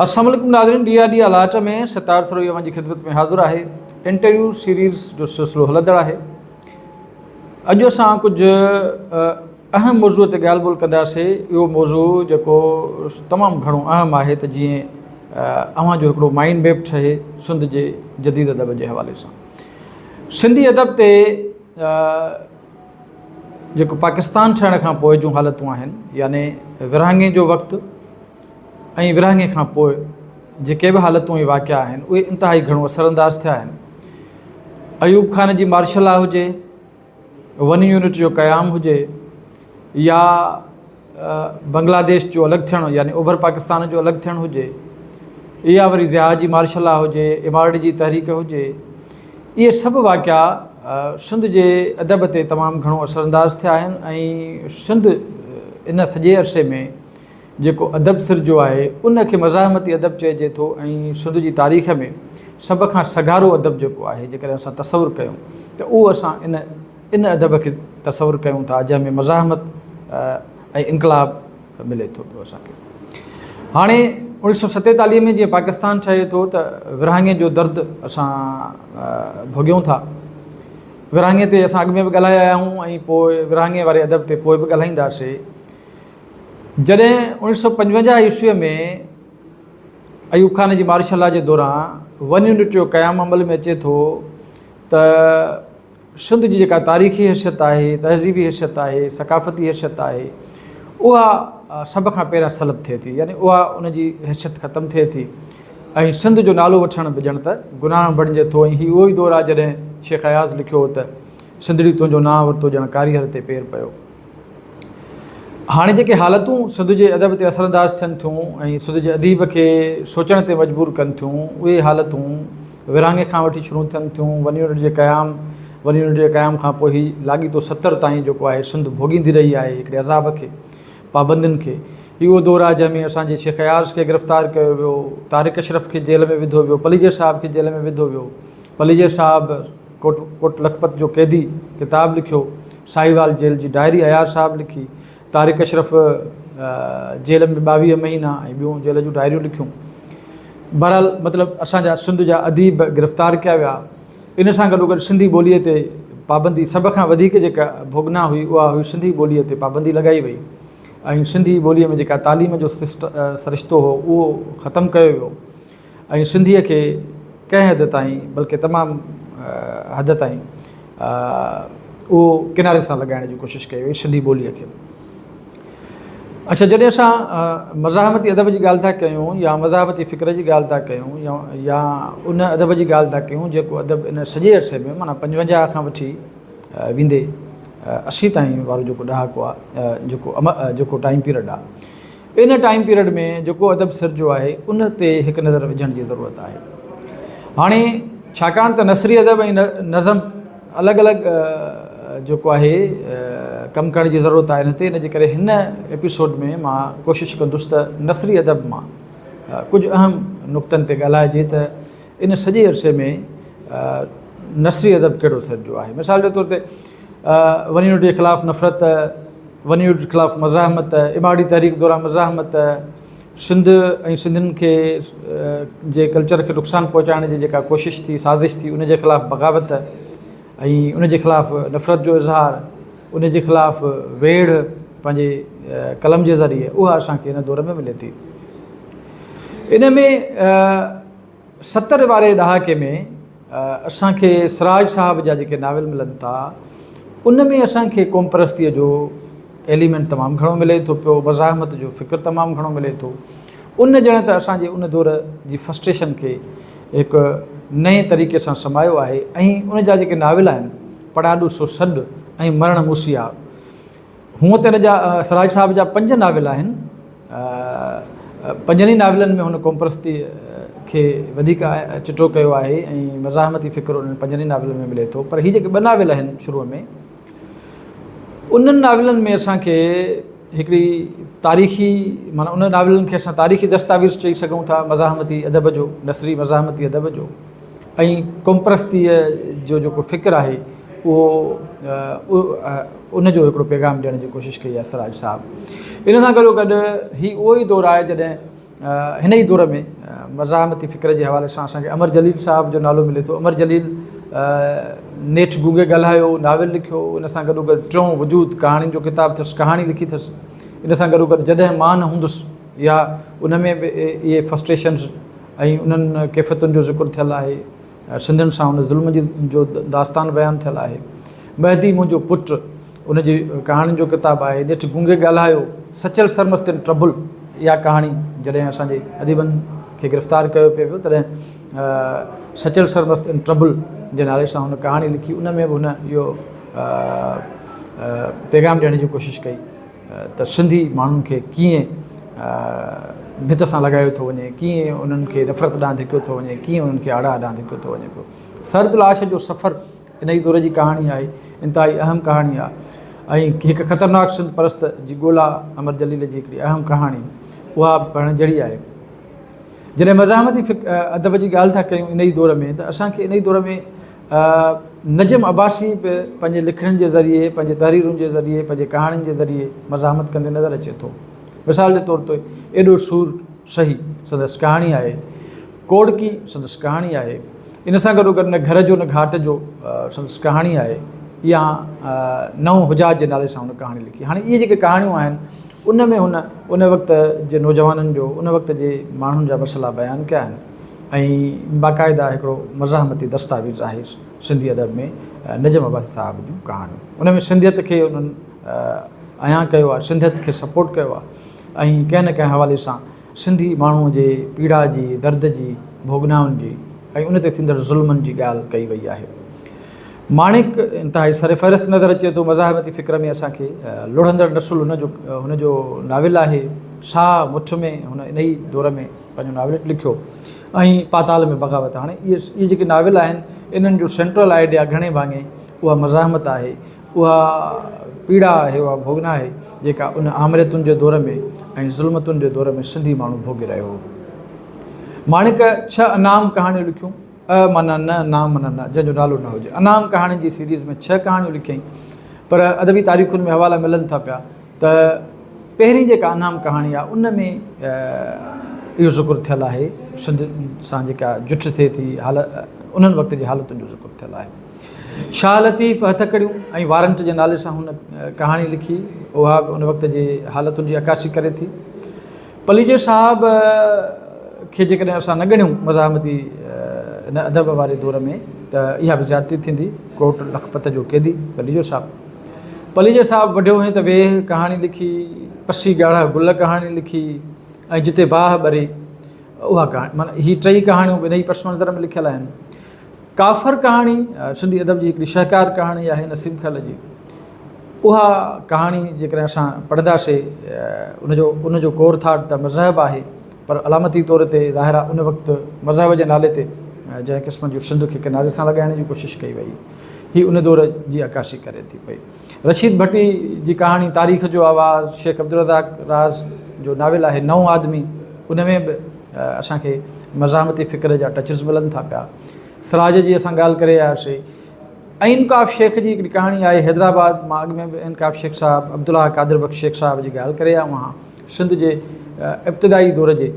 السلام عليڪم ناظرين ڊي آر ڊي الاٽ ۾ ستار سروهي اوهان جي خدمت ۾ حاضر آهي انٽرويو سيريز جو سلسلو هلندڙ آهي اڄ اسان ڪجهه اهم موضوع تي ڳالهه ٻولهه ڪنداسي اهو موضوع جيڪو تمام گهڻو اهم آهي ته جيئن اوهان جو هڪڙو مائنڊ ميپ ٺهي سنڌ جي جديد ادب جي حوالي سان سنڌي ادب تي جيڪو پاڪستان ٺهڻ کان پوء جون حالتون آهن يعني ورهاڱي جو وقت ۽ ورهاڱي کان پوء جيڪي به حالتون ۽ واقعا آهن اهي انتهائي گهڻو اثر انداز ٿيا آهن. ايوب خان جي مارشل لا هجي، ون يونٽ جو قيام هجي يا بنگلاديش جو الڳ ٿيڻ يعني اوڀر پاڪستان جو الڳ ٿيڻ هجي يا وري ضياء جي مارشل لا هجي، ايم آر ڊي جي تحريڪ هجي، اهي سڀ واقعا سنڌ جي ادب تي تمام گهڻو اثر انداز ٿيا آهن ۽ سنڌ ان سڄي عرصي ۾ جيڪو ادب سرجيو آهي، ان کي مزاحمتي ادب چئجي ٿو ۽ سنڌ جي تاريخ ۾ سڀ کان سگهارو ادب جيڪو آهي، جيڪڏهن اسان تصور ڪيون ته اهو اسان ان ان ادب کي تصور ڪيون ٿا، جنهن ۾ مزاحمت ۽ انقلاب ملي ٿو پيو اسان کي. هاڻي اوڻيهه سو ستيتاليهه ۾ جيئن پاڪستان ٺهي ٿو ته ورهاڱي جو درد اسان ڀوڳيون ٿا. ورهاڱي تي اسان اڳ ۾ به ڳالهائي آيا آهيون ۽ پوء ورهاڱي واري ادب تي پوء به ڳالهائينداسي. جڏهن اوڻيهه سو پنجونجاهه عيسويء ۾ ايوب خان جي مارشل لا جي دوران ون يونٽ جو قيام عمل ۾ اچي ٿو ته سنڌ جي جيڪا تاريخي حيثيت آهي، تهذيبي حيثيت آهي، ثقافتي حيثيت آهي، اها سڀ کان پهريان سلب ٿئي ٿي، يعني اها ان جي حيثيت ختم ٿئي ٿي ۽ سنڌ جو نالو وٺڻ به ڄڻ ته گناهه بڻجي ٿو ۽ هي اهو ئي دور آهي جڏهن شيخ اياز لکيو هو ته سنڌڙي تنهنجو نانء ورتو ڄڻ ڪاريهر تي پير پيو. هاڻي جيڪي حالتون سنڌ جي ادب تي اثرانداز ٿين ٿيون ۽ سنڌ جي اديب کي سوچڻ تي مجبور ڪن ٿيون، اهي حالتون ورهاڱي کان وٺي شروع ٿين ٿيون، ون يونٽ جي قيام، ون يونٽ جي قيام کان پوء هي لاڳيتو 70 تائين جيڪو آهي سنڌ ڀوڳيندي رهي آهي هڪڙي عذاب کي، پابندين کي. هي اهو دور آهي جنهن ۾ اسان جي شيخ اياز کي گرفتار ڪيو ويو، طارق اشرف کي جيل ۾ وڌو ويو، پليجي صاحب کي جيل ۾ وڌو ويو. پليجي صاحب ڪوٽ ڪوٽ لکپت جو قيدي ڪتاب لکيو، ساهيوال جيل جي ڊائري اياز صاحب لکي، طارق اشرف جيل ۾ 22 مهينا ۽ ٻيون جيل جون ڊائريون لکيون. بهرحال مطلب اسان جا سنڌ جا اديب گرفتار ڪيا ويا. ان سان گڏوگڏ سنڌي ٻوليء تي پابندي سڀ کان وڌيڪ جيڪا ڀوڳنا هئي اها هئي سنڌي ٻوليء تي پابندي لڳائي وئي ۽ سنڌي ٻوليء ۾ جيڪا تعليم جو سرشتو هو اهو ختم ڪيو ويو. ۽ سنڌيء کي ڪنهن حد تائين بلڪه تمام حد تائين اهو ڪناري سان لڳائڻ جي ڪوشش ڪئي وئي سنڌي ٻوليء کي. اڇا جڏهن اسان مزاحمتي ادب جي ڳالهه ٿا ڪيون يا مزاحمتي فڪر جي ڳالهه ٿا ڪيون يا يا ان ادب جي ڳالهه ٿا ڪيون جيڪو ادب ان سڄي عرصي ۾ معنيٰ 55 کان وٺي ويندي 80 تائين وارو جيڪو ڏهاڪو آهي جيڪو جيڪو ٽائيم پيريڊ آهي ان ٽائيم پيريڊ ۾ جيڪو ادب سرجيو آهي ان تي هڪ نظر وجهڻ جي ضرورت آهي. هاڻي ڇاڪاڻ ته نثري ادب ۽ نظم الڳ الڳ جيڪو آهي ڪم ڪرڻ جي ضرورت آهي ان تي ان جي ڪري هن ايپيسوڊ ۾ مان ڪوشش ڪندس ته نثري ادب مان ڪجهه اهم نقطن تي ڳالهائجي ته ان سڄي عرصي ۾ نثري ادب ڪهڙو سرجيو آهي. مثال جي طور تي ون يونٽ جي خلاف نفرت، ون يونٽ خلاف مزاحمت، ايم آر ڊي تحريڪ دوران مزاحمت، سنڌ ۽ سنڌين کي جي ڪلچر کي نقصان پهچائڻ جي جيڪا ڪوشش ٿي، سازش ٿي، ان جي خلاف بغاوت ۽ ان جي خلاف نفرت جو اظهار، ان جي خلاف ويڙهه پنهنجي قلم جي ذريعي اها اسان کي ان دور ۾ ملي ٿي. ان ۾ 70 واري ڏهاڪي ۾ اسان کي سراج صاحب جا جيڪي ناول ملن ٿا ان ۾ اسان کي قومپرستيء جو ايليمينٽ تمام گهڻو ملي ٿو پيو، مزاحمت جو فڪر تمام گهڻو ملي ٿو. ان ڄڻ ته اسان جي ان دور جي فرسٽريشن کي هڪ نئين طريقي سان سمايو آهي ۽ ان جا جيڪي ناول آهن پڙاڏو سو سڏ ۽ مرڻ موسيا هونء ته هن جا سراج صاحب جا پنج ناول آهن. پنجن ئي ناولن ۾ هن قومپرستيء کي وڌيڪ چٽو ڪيو آهي ۽ مزاحمتي فڪر انهن پنجن ئي ناولن ۾ ملي ٿو پر هي جيڪي ٻه ناول آهن شروع ۾ انهن ناولن ۾ اسان کي هڪڙي تاريخي معنيٰ انهن ناولن کي اسان تاريخي دستاويز چئي سگهون ٿا مزاحمتي ادب جو نثري مزاحمتي ادب جو ۽ قومپرستيء جو جيڪو فڪر آهي اهو ان جو هڪڙو پيغام ڏيڻ جي ڪوشش ڪئي آهي سراج صاحب. ان سان گڏو گڏ هي اهو ئي دور آهي جڏهن هن ئي دور ۾ مزاحمتي فڪر جي حوالي سان اسان کي امر جليل صاحب جو نالو ملي ٿو. امر جليل نيٺ گونگي ڳالهايو ناول لکيو، ان سان گڏوگڏ ٽيون وجود ڪهاڻين جو ڪتاب اٿس، ڪهاڻي لکي اٿس. ان سان گڏوگڏ جڏهن مان نه هوندس يا ان ۾ به اهي فرسٽريشنز ۽ انهن ڪيفيتن جو ذڪر ٿيل آهي. سنڌين سان ان ظلم جي جو داستان بيان ٿيل آهي. مهدي منهنجو پٽ ان جي ڪهاڻين جو ڪتاب آهي. نيٺ گونگي ڳالهايو، سچل سرمست ان ٽربل اها ڪهاڻي جڏهن اسان جي اديبن کي گرفتار ڪيو پئي ويو تڏهن سچل سرمست ان ٽربل جي نالي سان هن ڪهاڻي لکي ان ۾ به هن اهو پيغام ڏيڻ جي ڪوشش ڪئي ته سنڌي ماڻهن کي ڪيئن ڀت سان لڳايو ٿو وڃي، ڪيئن انهن کي نفرت ڏانهن ڌڪيو ٿو وڃي، ڪيئن انهن کي آڙاهه ڏانهن ڌڪيو ٿو وڃي پيو. سرد لاش جو سفر انهيء دور جي ڪهاڻي آهي، انتهائي اهم ڪهاڻي آهي ۽ هڪ خطرناڪ سنڌ پرست جي ڳولا امر جليل جي هڪڙي اهم ڪهاڻي اها به پڙهڻ جهڙي آهي. جڏهن مزاحمتي ادب جي ڳالهه ٿا ڪيون انهيء دور ۾ ته اسان کي انهيء دور ۾ نجم عباسي به پنهنجي لکڻين جي ذريعي، پنهنجي تحريرن جي ذريعي، پنهنجي ڪهاڻين جي ذريعي مزاحمت ڪندي نظر اچي ٿو. مثال جي طور تي ايڏو سور سهي سندس ڪهاڻي آهي، ڪوڙڪي سندس ڪهاڻي آهي، ان سان گڏو گڏ نه گهر جو نه گهاٽ جو سندس ڪهاڻي آهي يا نئون حجاج جي نالي سان هن ڪهاڻي لکي. هاڻي اهي جيڪي ڪهاڻيون آهن ان ۾ هن ان وقت جي نوجوانن جو ان وقت جي ماڻهن جا مسئلا بيان ڪيا آهن ۽ باقاعده هڪڙو مزاحمتي دستاويز آهي سنڌي ادب ۾ نجم عباسي صاحب جون ڪهاڻيون. ان ۾ سنڌيت کي انهن عيان ڪيو آهي، سنڌيت کي سپورٽ ڪيو آهي ۽ ڪنهن نه ڪنهن حوالي سان سنڌي ماڻهوء جي پيڙا جي، درد جي، ڀوڳنائن جي ۽ ان تي ٿيندڙ ظلمن جي ڳالهه ڪئي وئي آهي. ماڻڪ انتهائي سرفهرست نظر اچي ٿو. مزاحمتي فڪر ۾ اسان کي لڙهندڙ نسل هن جو هن جو ناول آهي. ساهه مٺ ۾ هن انهي دور ۾ پنهنجو ناولٽ لکيو ۽ پاتال ۾ بغاوت. هاڻي اهي اهي جيڪي ناول آهن انهن جو سينٽرل آئيڊيا گهڻي ڀاڱي اها مزاحمت آهي. اها پيڙا آهي، اها ڀوڳنا آهي، جيڪا ان آمريتن جي دور ۾ ۽ ظلمتن جي دور ۾ سنڌي ماڻهو ڀوڳي رهيو هو. ماڻڪ ڇهه انام ڪهاڻيون لکيون، ا معنيٰ نه، نام معنيٰ نه، جنهن جو نالو نه هجي. انام ڪهاڻين جي سيريز ۾ ڇهه ڪهاڻيون لکيائين، پر ادبي تاريخن ۾ حوالا ملن ٿا پيا ته پهرين جيڪا انام ڪهاڻي آهي، ان ۾ اهو ذڪر ٿيل آهي، سنڌ سان جيڪا جٺ ٿئي ٿي، انهن وقت جي حالتن جو ذڪر ٿيل آهي. شاهه لطيف هٿڪڙيون ۽ وارنٽ جي نالي سان هن ڪهاڻي لکي، اها به ان وقت جي حالتن جي عڪاسي ڪري ٿي. پليجي صاحب کي جيڪڏهن اسان نه ڳڻيون مزاحمتي ان ادب واري دور ۾ ته اها به زيادتي ٿيندي. ڪوٽ لکپت جو قيدي پليجو صاحب. پليجي صاحب وڍيو هئين ته ويهه ڪهاڻي لکي، پسي ڳاڙها گل ڪهاڻي لکي ۽ جتي باهه ٻري اها ڪهاڻي معنيٰ هي ٽئي ڪهاڻيون به انهي پس منظر ۾ لکيل آهن. ڪافر ڪهاڻي سنڌي ادب جي هڪڙي شهڪار ڪهاڻي آهي نسيم کل جي. اها ڪهاڻي جيڪڏهن اسان پڙهنداسي ان جو ان جو ڪور ٿاٽ ته مذهب آهي پر علامتي طور تي ظاهر آهي ان وقت مذهب جي نالي تي جنهن قسم جو سنڌ کي ڪناري سان لڳائڻ جي ڪوشش ڪئي وئي هي ان دور جي عڪاسي ڪري ٿي پئي. رشيد ڀٽي جي ڪهاڻي تاريخ جو آواز، شيخ عبدالرزاق راز جو ناول آهي نئون آدمي ان ۾ به اسان کي مزاحمتي فڪر جا ٽچز ملن ٿا پيا. سراج جي اسان ڳالهه ڪري آياسي. عين ڪاف شيخ جي هڪڙي ڪهاڻي آهي حيدرآباد مان اڳ ۾ به عين ڪاف شيخ صاحب عبدالله قادر بخش شيخ صاحب جي ڳالهه ڪري آيو آهيان. سنڌ جي ابتدائي دور جي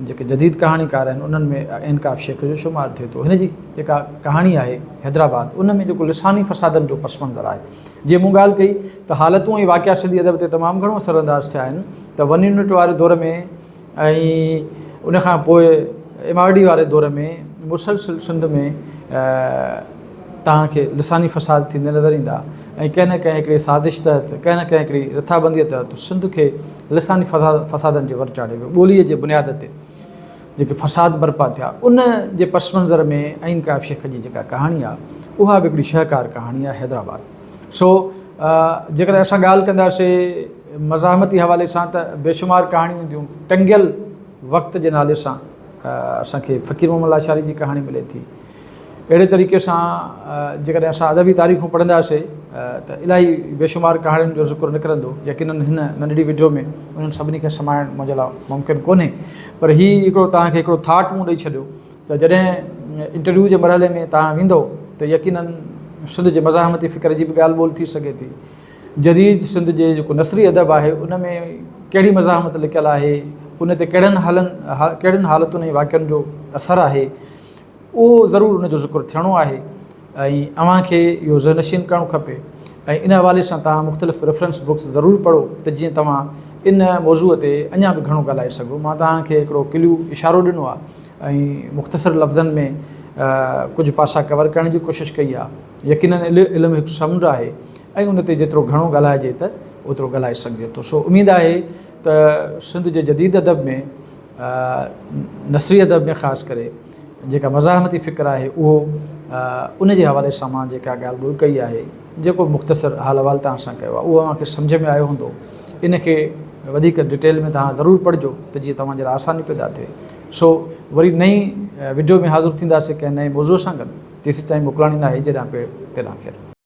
جيڪي جديد ڪهاڻيڪار آهن انهن ۾ عين ڪاف شيخ جو شمار ٿئي ٿو. هن جي جيڪا ڪهاڻي آهي حيدرآباد ان ۾ جيڪو لساني فسادن جو پس منظر آهي. جيئن مون ڳالهه ڪئي ته حالتون ۽ واقعا سنڌي ادب تي تمام گهڻو اثر انداز ٿيا آهن ته ون يونٽ واري دور ۾ ۽ ان کان پوء ايم آر ڊي واري دور ۾ مسلسل سنڌ ۾ توهان کي لساني فساد ٿيندي نظر ايندا ۽ ڪنهن نه ڪنهن هڪڙي سازش تحت ڪنهن نه ڪنهن هڪڙي رٿابنديء تحت سنڌ کي لساني فسادن جي ور چاڙهيو ويو. ٻوليء جي بنياد تي جيڪي فساد برپا ٿيا ان جي پس منظر ۾ عين ڪاف شيخ جي جيڪا ڪهاڻي آهي اها به هڪڙي شهڪار ڪهاڻي آهي حيدرآباد. سو جيڪڏهن اسان ڳالهه ڪنداسي مزاحمتي حوالي سان ته بيشمار ڪهاڻيون اينديون. ٽنگيل وقت جي نالي سان اسان کي فقير محمد لاشاري جي ڪهاڻي ملي ٿي. اهڙي طريقي سان جيڪڏهن اسان ادبي تاريخون پڙهنداسي ته الاهي بيشمار ڪهاڻين جو ذڪر نڪرندو. يقينن هن ننڍڙي وڊيو ۾ انهن سڀني کي سمائڻ منهنجي لاء ممڪن ڪونهي پر هي هڪڙو توهان کي هڪڙو ٿاٽ مون ڏئي ڇڏيو ته جڏهن انٽرويو جي مرحلي ۾ توهان ويندؤ ته يقينن سنڌ جي مزاحمتي فڪر جي به ڳالهه ٻولهه ٿي سگهي ٿي. جديد سنڌ جي جيڪو نثري ادب آهي ان ۾ ڪهڙي مزاحمت لڪيل آهي، ان تي ڪهڙن حالن ڪهڙين حالتن ۽ واقعن جو اثر آهي اهو ضرور ان جو ذڪر ٿيڻو آهي ۽ اوهان کي اهو ذهن نشين ڪرڻ کپي ۽ ان حوالي سان توهان مختلف ريفرنس بڪس ضرور پڙهو ته جيئن توهان ان موضوع تي اڃا به گهڻو ڳالهائي سگهو. مان توهان کي هڪڙو ڪليو اشارو ڏنو آهي ۽ مختصر لفظن ۾ ڪجهه پاسا ڪور ڪرڻ جي ڪوشش ڪئي آهي. يقينن علم هڪ سمنڊ آهي ۽ ان تي جيترو گهڻو ڳالهائجي ته اوترو ڳالهائي سگهجي ٿو. سو اميد آهي ته سنڌ جي جديد ادب ۾ نثري ادب ۾ خاص ڪري جيڪا مزاحمتي فڪر آهي اهو ان جي حوالي سان مان جيڪا ڳالهه ٻولهه ڪئي آهي جيڪو به مختصر حال احوال توهان سان ڪيو آهي اهو اوهان کي سمجهه ۾ آيو هوندو ان کي وڌيڪ ڊيٽيل ۾ توهان ضرور پڙهجو ته جيئن توهان جي لاء آساني پيدا ٿئي سو وري نئين وڊيو ۾ حاضر ٿينداسين ڪنهن نئين موضوع سان گڏ تيسين تائين موڪلاڻي ناهي جيڏانهن پير تيڏانهن خير.